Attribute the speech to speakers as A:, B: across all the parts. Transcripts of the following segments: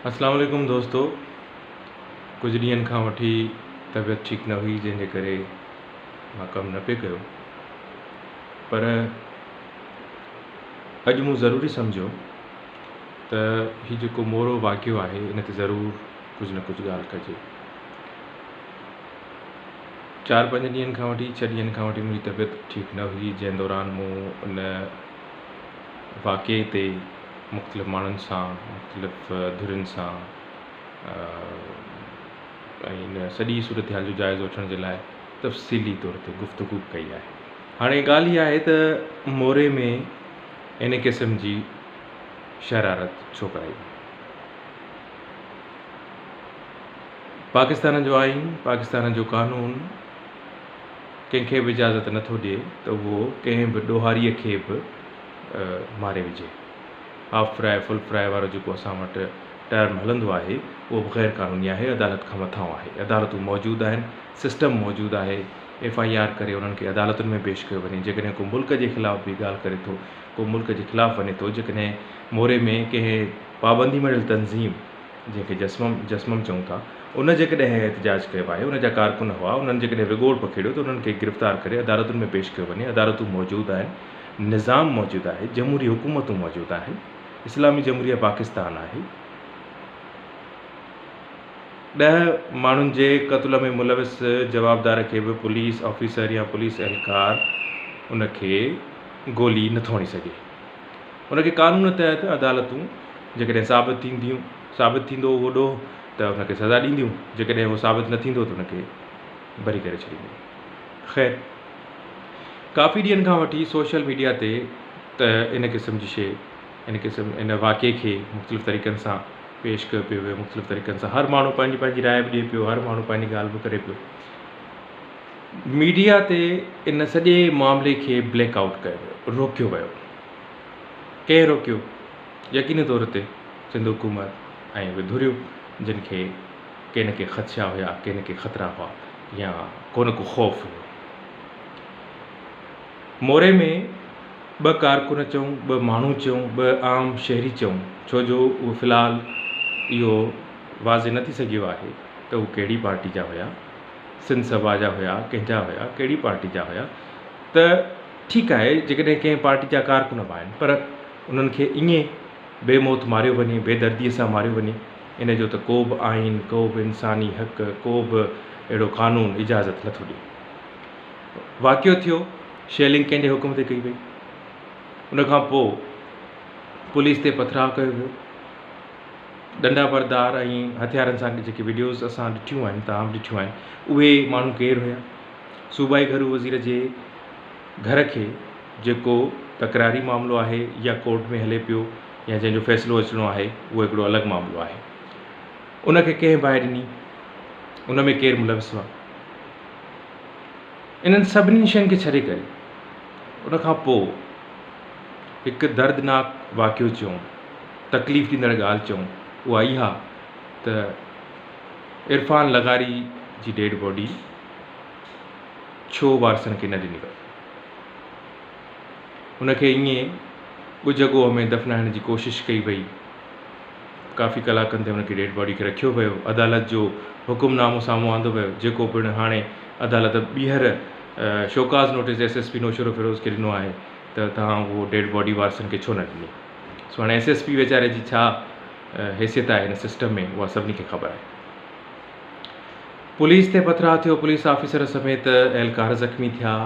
A: اسلام عليڪم دوستو ڪجهه ڏينهن کان وٺي طبيعت ٺيڪ نه هئي جنهن جي ڪري مان ڪم نه پئي ڪيو پر اڄ مون ضروري سمجهيو ته هي جيڪو مورو واقعو آهي ان تي ضرور ڪجهه نه ڪجهه ڳالهه ڪجي. چار پنج ڏينهن کان وٺي ڇهه ڏينهن کان وٺي منهنجي طبيعت ٺيڪ نه هئي جنهن دوران مون ان واقعي تي مختلف ماڻهن سان مختلف ڌرين سان ۽ ان سڄي صورتحال جو جائزو وٺڻ جي لاء تفصيلي طور تي گفتگو ڪئي آهي. هاڻي ڳالهه اها آهي ته موري ۾ ان قسم جي شرارت ڇو ڪرائي وئي؟ پاڪستان جو آئين، پاڪستان جو قانون ڪنهن کي به اجازت نه ٿو ڏئي ته اهو ڪنهن به ڏوهاريء کي به ماري وجهي. هاف فرائي، فل فرائي وارو جيڪو اسان وٽ ٽرم هلندو آهي، اهو به غير قانوني آهي، عدالت کان مٿانهون آهي. عدالتون موجود آهن، سسٽم موجود آهي، ايف I R ڪري انهن کي عدالتن ۾ پيش ڪيو وڃي. جيڪڏهن ڪو ملڪ جي خلاف به ڳالهه ڪري ٿو، ڪو ملڪ جي خلاف وڃي ٿو، جيڪڏهن موري ۾ ڪنهن پابندي مڙهيل تنظيم جنهن کي جسمم جسمم چئون ٿا، ان جيڪڏهن احتجاج ڪيو آهي، ان جا ڪارڪن هئا، انهن جيڪڏهن وڳوڙ پکيڙيو ته انهن کي گرفتار ڪري عدالتن ۾ پيش ڪيو وڃي، عدالتون موجود آهن، نظام موجود آهي، جمهوري حڪومتون موجود آهن، اسلامي جمهوريه پاڪستان آهي. ڏهه ماڻهن جي قتل ۾ ملوث جوابدار کي به پوليس آفيسر يا پوليس اهلڪار ان کي گولي نٿو هڻي سگهي. ان کي قانون تحت عدالتون جيڪڏهن ثابت ٿينديون ثابت ٿيندو اهو ڏوهه ته ان کي سزا ڏينديون جيڪڏهن اهو ثابت نه ٿيندو ته ان کي بري ڪري ڇڏينديون. خير ڪافي ڏينهن کان وٺي سوشل ميڊيا تي ته ان قسم جي شيء ان قسم ان واقعي کي مختلف طريقن سان پيش ڪيو پيو ويو مختلف طريقن سان هر ماڻهو پنهنجي پنهنجي راء به ڏئي پيو هر ماڻهو پنهنجي ڳالهه به ڪري پيو ميڊيا تي ان سڄي معاملي کي بليڪ آئوٽ ڪيو ويو روڪيو ويو ڪنهن روڪيو يقيني طور تي سنڌ حڪومت ۽ اهي ڌريون جن کي ڪي نه ڪي خدشا هيا ڪي نه ڪي خطرا هئا يا ڪو نه ڪو خوف هيو موري ۾ ٻه ڪارڪن چئون، ٻه ماڻهو چئون، ٻه عام شهري چئون، ڇو جو اهو في الحال اهو واضح نه ٿي سگهيو آهي ته هو ڪهڙي پارٽي جا هيا، سنڌ سڀا جا هيا، ڪنهن جا هيا، ڪهڙي پارٽي جا هيا ته ٺيڪ آهي جيڪڏهن ڪنهن پارٽي جا ڪارڪن به آهن پر انهن کي ائين بي موت ماريو وڃي، بي درديء سان ماريو وڃي، ان جو ته ڪو به آئين، ڪو به انساني حق، ڪو به اهڙو قانون اجازت نه ٿو ڏئي. واقعو ٿيو، شيلنگ ڪنهن جي حڪم تي ڪئي وئي؟ ان کان پوء پوليس تي پٿراء ڪيو ويو. ڏنڊا بردار ۽ هٿيارن سان جيڪي وڊيوز اسان ڏٺيون آهن، توهان به ڏٺيون آهن، اهي ماڻهو ڪير هيا؟ صوبائي گهرو وزير جي گهر کي جيڪو تڪراري معاملو آهي يا ڪورٽ ۾ هلي پيو يا جنهن جو فيصلو اچڻو آهي، اهو هڪڙو الڳ معاملو آهي. ان کي ڪنهن باهه ڏني؟ ان ۾ ڪير ملوث هئا؟ انهن سڀني شين کي ڇڏي ڪري ان کان پوء هڪ دردناڪ واقعو چئون، تڪليف ڏيندڙ ڳالهه چئون اها اها ته عرفان لغاري جي ڊيڊ باڊي ڇو وارثن کي نه ڏني وئي؟ ان کي ائين ڳجهه ڳوهه ۾ دفنائڻ جي ڪوشش ڪئي وئي. ڪافي ڪلاڪن تائين ان کي ڊيڊ باڊي کي رکيو ويو، عدالت جو حڪم نامو سامهون آندو ويو، جيڪو پڻ هاڻي عدالت ٻيهر show cause notice S S P Naushahro Feroze کي ڏنو آهي ته توهان اهو ڊيڊ باڊي وارثن کي ڇو نه ڏني؟ سو هاڻي ايس ايس پي ويچاري جي ڇا حيثيت آهي هن سسٽم ۾ اها سڀني کي خبر آهي. پوليس تي پٿراء ٿيو، پوليس آفيسر سميت اهلڪار زخمي ٿيا،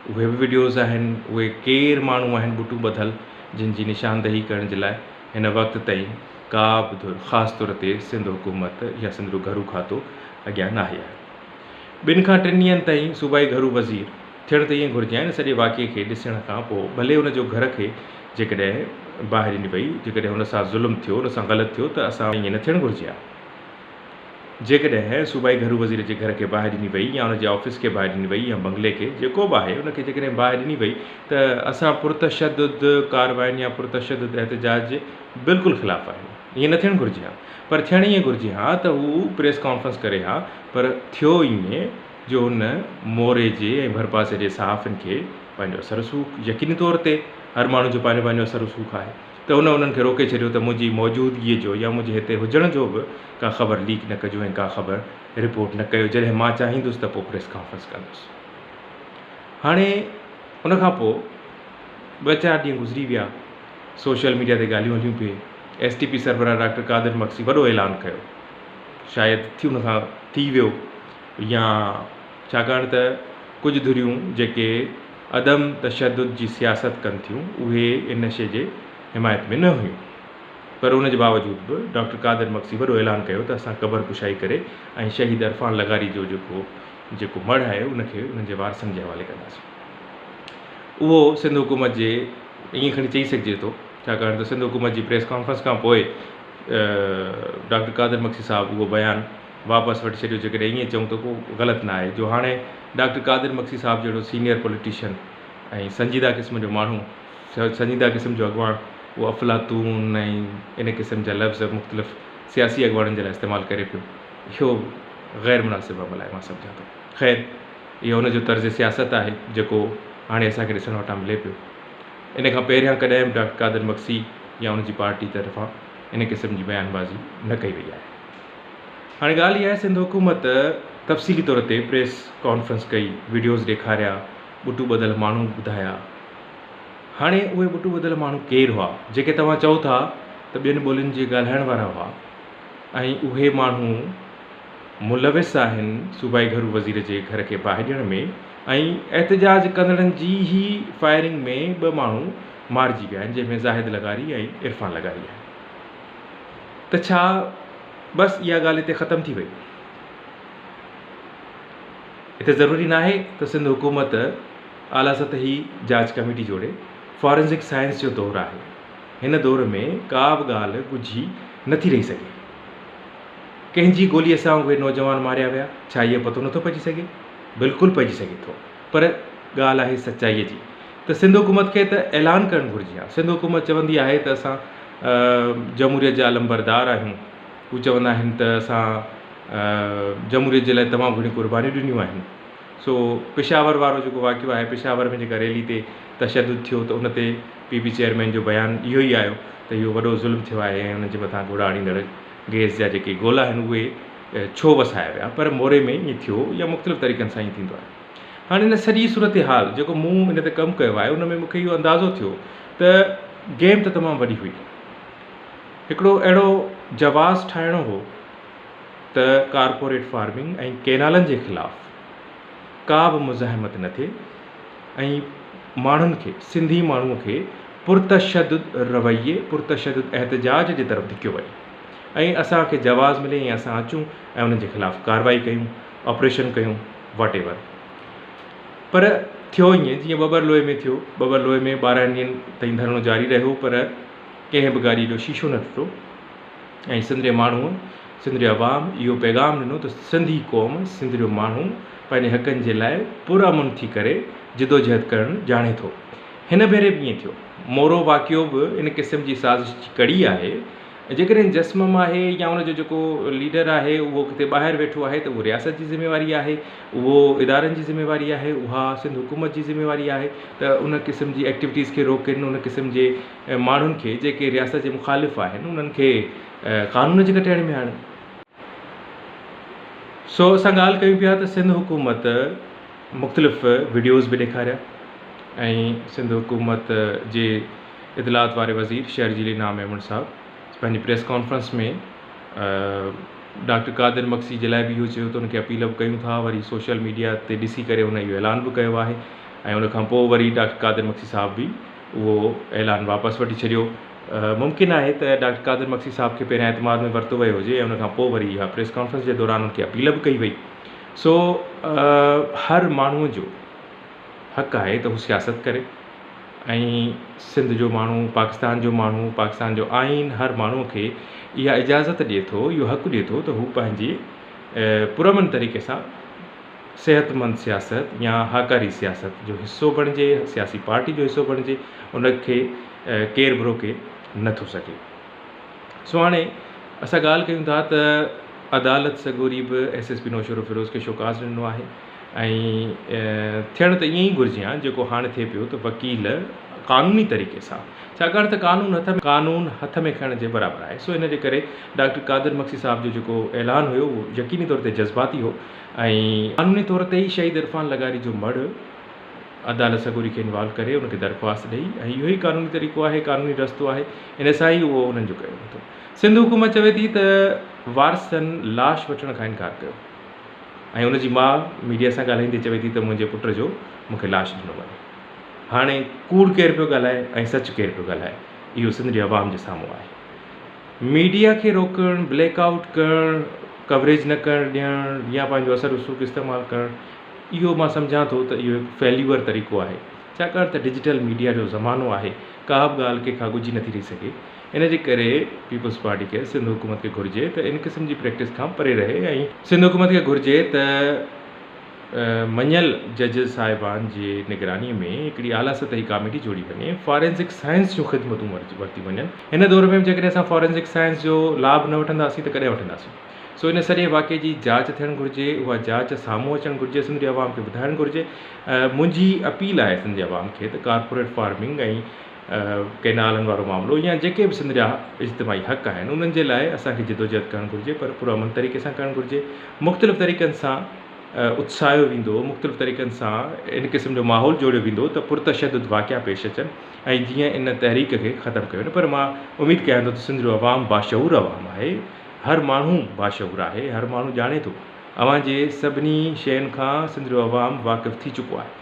A: اهي به وڊيوز آهن، اهي ڪير ماڻهو آهن ٻوٽون ٻڌل جن جي نشاندهي ڪرڻ جي لاء هن وقت تائين ڪا به ڌر خاص طور تي سنڌ حڪومت يا سنڌ جو گهرو کاتو اڳيان ناهي آيو. ٻن کان ٽن ڏينهن تائين صوبائي گهرو وزير ٿيڻ ته ائين گهرجي ها ان سڄي واقعي کي ڏسڻ کان پوء ڀلي ان جو گهر کي جيڪڏهن باهه ڏني وئي جيڪڏهن ان سان ظلم ٿيو ان سان غلط ٿيو ته اسان ائين نه ٿيڻ گهرجي ها. جيڪڏهن صوبائي گهرو وزير جي گهر کي باهه ڏني وئي يا ان جي آفيس کي باهه ڏني وئي يا بنگلي کي جيڪو به آهي ان کي جيڪڏهن باهه ڏني وئي ته اسان پرتشدد ڪارواين يا پرتشدد احتجاج جي بلڪل خلاف آهيون. ائين نه ٿيڻ گهرجي ها پر ٿيڻ ائين گهرجي ها ته هو پريس ڪانفرنس ڪري ها پر ٿيو ائين جو ان موري جي ۽ ڀرپاسي جي صحافين کي پنهنجو اثر رسوخ يقيني طور تي هر ماڻهو جو پنهنجو پنهنجو اثر رسوخ آهي. ته ان انهن کي روڪي ڇڏيو ته منهنجي موجودگيء جو يا منهنجي هتي هجڻ جو به ڪا خبر ليڪ نه ڪجو ۽ ڪا خبر رپورٽ نه ڪيو جڏهن مان چاهيندس ته پوء پريس ڪانفرنس ڪندس. هاڻي ان کان پوء ٻه چار ڏينهن گذري ويا سوشل ميڊيا تي ڳالهيون هليون پئي ايس ٽي پي سربراهه ڊاڪٽر قادر مگسي وڏو اعلان ڪيو شايد ٿي ان کان ٿي ويو يا ڇاڪاڻ ته ڪجهه ڌريون جيڪي عدم تشدد جي سياست ڪن ٿيون اهي ان شيء جي حمايت ۾ نه هيون پر ان جي باوجود به ڊاڪٽر قادر مگسي وڏو اعلان ڪيو ته اسان قبر ڪشائي ڪري ۽ شهيد عرفان لغاري جو جيڪو جيڪو مڙهه آهي ان کي انهن جي وارثن جي حوالي ڪنداسين. اهو سنڌ حڪومت جي ائين کڻي چئي سگهجي ٿو ڇاڪاڻ ته سنڌ حڪومت جي پريس ڪانفرنس کان پوء ڊاڪٽر قادر مگسي صاحب اهو بيان واپس وٺي ڇڏيو جيڪڏهن ائين چئون ته ڪو غلط نه آهي جو هاڻي ڊاڪٽر قادر مگسي صاحب جهڙو سينئر پوليٽيشن ۽ سنجيده قسم جو ماڻهو سنجيده قسم جو اڳواڻ اهو افلاطون ۽ ان قسم جا لفظ مختلف سياسي اڳواڻن جي لاء استعمال ڪري پيو اهو غير مناسب عمل آهي مان سمجهان ٿو خير اهو ان جو طرز سياست آهي جيڪو هاڻي اسان کي ڏسڻ وٽان ملي پيو ان کان پهريان ڪڏهن به ڊاڪٽر قادر مگسي يا ان جي پارٽي طرفان ان قسم جي بيان بازي نه ڪئي وئي آهي. هاڻي ڳالهه اها آهي سنڌ حڪومت تفصيلي طور تي پريس ڪانفرنس ڪئي، وڊيوز ڏيکاريا، ٻٽو ٻڌل ماڻهو ٻڌايا. هاڻي اهي ٻٽو ٻڌل ماڻهو ڪير هئا جيڪي توهان چئو ٿا ته ٻين ٻولين جي ڳالهائڻ وارا هئا ۽ اهي ماڻهو ملوث آهن صوبائي گهرو وزير جي گهر کي باهه ڏيڻ ۾ ۽ احتجاج ڪندڙن جي ئي فائرنگ ۾ ٻه ماڻهو مارجي ويا آهن جنهن ۾ زاهد لغاري ۽ عرفان لغاري آهن. ته ڇا بس اها ڳالهه هتي ختم ٿي وئي؟ هتي ضروري ناهي ته سنڌ حڪومت اعليٰ سطحي جاچ ڪميٽي جوڙي، فارنزڪ سائنس جو دور آهي، هن دور ۾ ڪا به ڳالهه ڳجهي نٿي رهي سگهي. ڪنهن جي گوليء سان اهي نوجوان ماريا ويا، ڇا اهو پتو نٿو پئجي سگهي؟ بلڪل پئجي سگهي ٿو، پر ڳالهه آهي سچائيء جي ته سنڌ حڪومت کي ته اعلان ڪرڻ گهرجي ها. سنڌ حڪومت چوندي آهي ته اسان جمهوريت جا علمبردار آهيون. هو چوندا آهن ته اسان جمهوريت جي لاء تمام گهڻيون قربانيون ڏنيون آهن. سو پشاور وارو جيڪو واقعو آهي، پشاور ۾ جيڪا ريلي تي تشدد ٿيو ته ان تي پي پي چيئرمين جو بيان اهو ئي آيو ته اهو وڏو ظلم ٿيو آهي ۽ انهن جي مٿان گهوڙا آڻيندڙ گئس جا جيڪي گولا آهن اهي ڇو وسايا ويا پر موري ۾ ائين ٿيو يا مختلف طريقن سان ائين ٿيندو آهي. هاڻي ان سڄي صورتحال جيڪو مون ان تي ڪم ڪيو آهي ان ۾ مون کي اهو اندازو ٿيو ته گيم ته تمام وڏي هئي. هڪڙو اهڙو جواز ٺاهڻو هو ته ڪارپوريٽ فارمنگ ۽ ڪئنالن جي خلاف ڪا به مزاحمت نه ٿئي ۽ ماڻهن کي سنڌي ماڻهو کي پرتشدد رويي پرتشدد احتجاج جي طرف ڌڪيو وڃي ۽ اسان کي جواز ملي ۽ اسان اچون ۽ انهن جي خلاف ڪارروائي ڪيون آپريشن ڪيون واٽ ايور پر ٿيو ائين جيئن ٻٻر لوئي ۾ ٿيو ٻٻر لوئي ۾ ٻارهن ڏينهن تائين ڌرڻو جاري رهيو پر ڪنهن به گاڏي جو شيشو نه ٽٽو ۽ سنڌ جي ماڻهوء سنڌ جي عوام اهو پيغام ڏنو ته سنڌي قوم سنڌ جو ماڻهو پنهنجي حقن جي لاء پرامن ٿي ڪري جدوجهد ڪرڻ ڄاڻي ٿو هن ڀيري به ائين ٿيو مورو واقعو به ان قسم جي سازش جي ڪڙي آهي جيڪڏهن جسمم آهي يا ان جو جيڪو ليڊر آهي اهو ڪٿي ٻاهر ويٺو آهي ته اهو رياست جي ذميواري آهي اهو ادارن جي ذميواري آهي اها سنڌ حڪومت جي ذميواري آهي ته ان قسم جي ايڪٽيوٽيز کي روڪين ان قسم جي ماڻهن کي جيڪي رياست جي مخالف آهن انهن کي قانون جي ڪٽهڙي ۾ آڻين. سو اسان ڳالهه ڪيون پيا ته سنڌ حڪومت مختلف وڊيوز به ڏيکاريا ۽ سنڌ حڪومت جي اطلاعات واري وزير شرجيل انعام ميمڻ صاحب پنهنجي press conference ۾ doctor Qadir Magsi جي لاء به اهو چيو ته ان کي اپيل به ڪيون ٿا وري سوشل ميڊيا تي ڏسي ڪري هن اهو اعلان به ڪيو آهي ۽ ان کان پوء وري ڊاڪٽر قادر مگسي صاحب به اهو اعلان واپس وٺي ڇڏيو ممڪن آهي ته ڊاڪٽر قادر مگسي صاحب کي پهريان اعتماد ۾ ورتو ويو هجي ۽ ان کان پوء وري اها پريس ڪانفرنس جي دوران ان کي اپيل به ڪئي وئي سو هر ماڻهو جو حق آهي ته هو سياست ڪري ۽ سنڌ جو ماڻهو، پاڪستان جو ماڻهو، پاڪستان جو آئين هر ماڻهو کي اها اجازت ڏئي ٿو، اهو حق ڏئي ٿو ته هو پنهنجي پرامن طريقي سان صحتمند سياست يا هاڪاري سياست جو حصو بڻجي، سياسي پارٽي جو حصو بڻجي، ان کي ڪير به روڪي نه ٿو سگهي. سو هاڻي اسان ڳالهه ڪيون ٿا ته عدالت سڳوري به ايس ايس پي نوشهروفيروز کي شوڪاز ڏنو آهي. ۽ ٿيڻ ته ائين ئي گهرجي ها جيڪو هاڻ ٿئي پيو ته وڪيل قانوني طريقي سان ڇاڪاڻ ته قانون هٿ ۾ قانون هٿ ۾ کڻڻ جي برابر آهي سو ان جي ڪري ڊاڪٽر قادر مگسي صاحب جو جيڪو اعلان هيو اهو يقيني طور تي جذباتي هو ۽ قانوني طور تي ئي شهيد عرفان لغاري جو مڙهه عدالت سڳوري کي انوالو ڪري ان کي درخواست ڏئي ۽ اهو ئي قانوني طريقو آهي قانوني رستو آهي ان سان ئي اهو انهن جو ڪيو ويندو سنڌ حڪومت چوي ٿي ته وارثن لاش وٺڻ کان انڪار ڪيو. ۽ ان جي ماء ميڊيا سان ڳالهائيندي چوي ٿي ته منهنجي پٽ جو مون کي لاش ڏنو وڃي. هاڻي ڪوڙ ڪير پيو ڳالهائي ۽ سچ ڪير پيو ڳالهائي اهو سنڌ جي عوام جي سامهون آهي. ميڊيا کي روڪڻ، بليڪ آئوٽ ڪرڻ، ڪوريج نه ڪرڻ ڏيڻ يا پنهنجو اثر رسوخ استعمال ڪرڻ اهو مان سمجهان ٿو ته اهو هڪ فيليور طريقو آهي ڇاڪاڻ ته ڊجيٽل ميڊيا جو زمانو آهي ڪا به ڳالهه ڪنهن کان ڳجهي نٿي رهي سگهي. ان جي ڪري پيپلز پارٽي کي سنڌ حڪومت کي گهرجي ته ان قسم جي پريڪٽس کان پري رهي ۽ سنڌ حڪومت کي گهرجي ته مڃيل ججز صاحبان جي نگراني ۾ هڪڙي اعليٰ سطحي ڪاميٽي جوڙي وڃي، فارينزڪ سائنس جون خدمتون ورتيون وڃن. هن دور ۾ به جيڪڏهن اسان فارينزڪ سائنس جو لاڀ نه وٺنداسين ته ڪڏهن وٺنداسين؟ سو ان سڄي واقعي جي جاچ ٿيڻ گهرجي، اها جاچ سامهون اچڻ گهرجي، سنڌ جي عوام کي ٻڌائڻ گهرجي. منهنجي اپيل آهي سنڌ جي عوام کي ته ڪارپوريٽ فارمنگ ۽ ڪئنالن وارو معاملو يا جيڪي به سنڌ جا اجتماعي حق آهن انهن جي لاء اسان کي جدوجهد ڪرڻ گهرجي پر پرامن طريقي سان ڪرڻ گهرجي مختلف طريقن سان اتساهيو ويندو مختلف طريقن سان ان قسم جو ماحول جوڙيو ويندو ته پرتشدد واقعا پيش اچن ۽ جيئن ان تحريڪ کي ختم ڪيو وڃي پر مان اميد ڪيان ٿو ته سنڌ جو عوام باشعور عوام آهي هر ماڻهو باشعور آهي هر ماڻهو ڄاڻي ٿو اوهان جي سڀني شين کان سنڌ جو عوام واقف ٿي چڪو آهي.